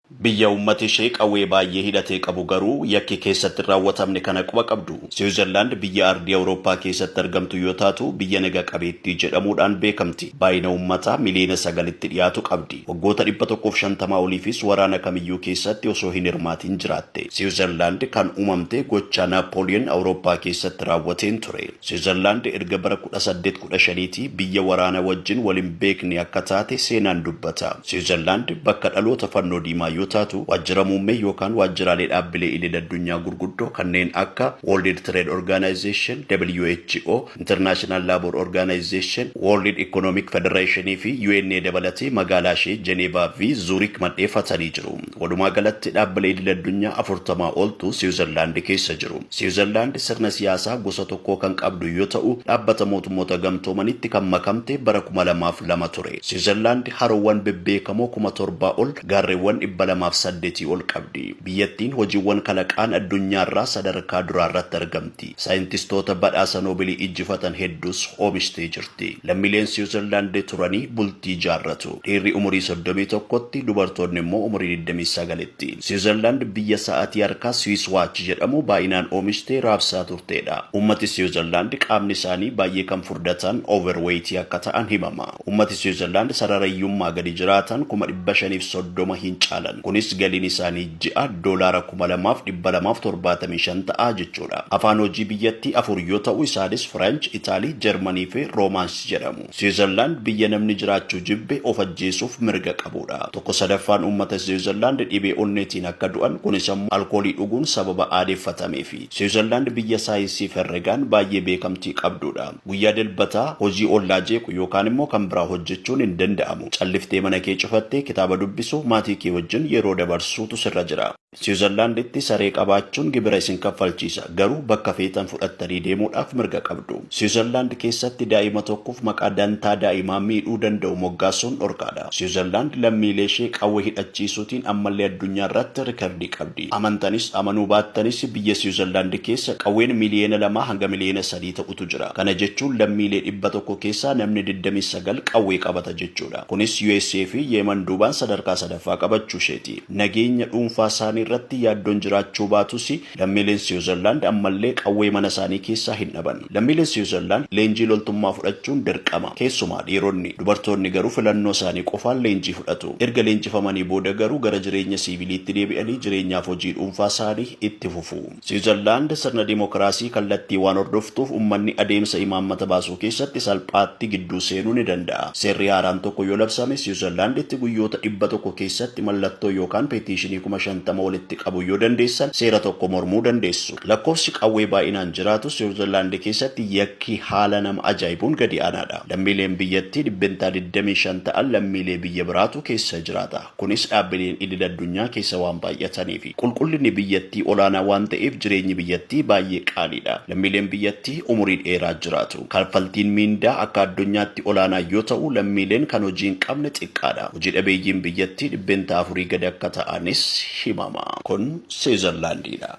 Biyya uummati ishee qawwee baay'ee hidhatee qabu garuu yakki keessatti hin raawwatamne kana quba qabdu. Siwiizerlaand biyya ardii Awurooppaa keessatti argamtu yoo taatu biyya naga qabeettii jedhamuudhaan beekamti. Baay'ina uummataa miliyoona 9tti dhiyaatu qabdi. Waggoota 150 oliifis waraana kamiyyuu keessatti osoo hin hirmaatiin jiraatte. Siwiizerlaand kan uumamte gochaa Naappooliyoon Awurooppaa keessatti raawwateen ture. Siwiizerlaand erga bara 1815tii biyya waraana wajjin wal hin beekne akka taate seenaan dubbata. Siwiizerlaand bakka dhaloota fannoo diimaa yoo taatu, waajjira muummee yookaan waajjiraalee dhaabbilee idil addunyaa gurguddoo kanneen akka World Trade Organization, WHO, International Labour Organization, World Economic Federation fi UNA dabalatee magaalaa ishee Jeneevaa fi Zuurik madheeffatanii jiru. Walumaa galatti dhaabbilee idil addunyaa 40 oltu Siwiizerlaand keessa jiru. Siwiizerlaand sirna siyaasaa gosa tokkoo kan qabdu yoo ta'u, dhaabbata mootummoota gamtoomanitti kan makamte bara 2002 ture. Siwiizerlaand haroowwan bebbeekamoo 7,000 ol, gaarreewwan 208 ol qabdi. Biyyattiin hojiiwwan kalaqaan addunyaarraa sadarkaa duraarratti argamti. Saayintistoota badhaasa Noobilii injifatan hedduus oomishtee jirti. Lammiileen Siwiizerlaand turanii bultii ijaarratu. Dhiirri umurii 31tti, dubartoonni immoo umurii 29tti. Siwiizerlaand biyya sa'aatii harkaa Swiss Watch jedhamu baay'inaan oomishtee raabsaa turteedha. Uummati Siwiizerlaand qaamni isaanii baay'ee kan furdatan, overweight, akka ta'an himama. Uummati Siwiizerlaand sarara hiyyummaa gadi jiraatan 530,000 hin caalan. Kunis galiin isaanii ji'a doolaara 2,275 ta'a jechuudha. Afaan hojii biyyattii afur yoo ta'u isaanis French, Itaalii, Jarmanii fi Roomaans jedhamu. Siwiizerlaand biyya namni jiraachuu jibbe of ajjeesuuf mirga qabudha. Tokko sadaffaan uummata Siwiizerlaand dhibee onneetiin akka du'an, kunis ammoo alkoolii dhuguun sababa aadeffatameefi. Siwiizerlaand biyya saayinsii fi herregaan baay'ee beekamtii qabdudha. Guyyaa Dilbataa hojii ollaa jeequ yookaan immoo kan biraa hojjechuun hin danda'amu. Calliftee mana kee cufattee kitaaba dubbisuu, maatii kee wajjin yeroo dabarsuutu sirra jira. Siwiizerlaanditti saree qabaachuun gibira isin kaffalchiisa, garuu bakka feetan fudhattanii deemuudhaaf mirga qabdu. Siwiizerlaand keessatti daa'ima tokkoof maqaa dantaa daa'imaa miidhuu danda'u moggaasuun dhorkaadha. Siwiizerlaand lammiilee ishee qawwee hidhachiisuutiin ammallee addunyaa irratti rikardii qabdi. Amantanis amanuu baattanis biyya Siwiizerlaand keessa qawween miliyoona 2 hanga miliyoona 3 ta'utu jira. Kana jechuun lammiilee 100 keessaa namni 29 qawwee qabata jechuudha. Kunis USA fi Yeeman duubaan sadarkaa sadaffaa qabachuu isheeti. Nageenya dhuunfaa isaanii irratti yaaddoon jiraachuu baatus lammiileen Siwiizerlaand ammallee qawwee mana isaanii keessaa hin dhaban. Lammiileen Siwiizerlaand leenjii loltummaa fudhachuun dirqama. Keessumaa dhiironni. Dubartoonni garuu filannoo isaanii qofaan leenjii fudhatu. Erga leenjifamanii booda garuu gara jireenya siiviliitti deebi'anii jireenyaaf hojii dhuunfaa isaanii itti fufu. Siwiizerlaand sirna dimokiraasii kallattii waan hordoftuuf uummanni adeemsa imaammata baasuu keessatti salphaatti gidduu seenuu ni danda'a. Seerri haaraan tokko yoo labsame Siwiizerlaanditti guyyoota 100 keessatti mallattoo yookaan peetiishinii 50,000 walitti qabuu yoo dandeessan seera tokko mormuu dandeessu. Lakkoofsi qawwee baay'inaan jiraatu Siwiizerlaand keessatti yakki haala nama ajaa'ibuun gadi aanaadha. Lammiileen biyyattii 25% ta'an lammiilee biyya biraatu keessa jiraata. Kunis dhaabbileen idil addunyaa keessa waan baay'ataniifi. Qulqullinni biyyattii olaanaa waan ta'eef jireenyi biyyattii baay'ee qaaliidha. Lammiileen biyyattii umurii dheeraa jiraatu. Kaffaltiin miindaa akka addunyaatti olaanaa yoo ta'u lammiileen kan hojii hin qabne xiqqaadha. Hojii dhabeeyyiin biyyattii 4% gadi akka ta'anis himama. Kun Siwiizerlaandiidha.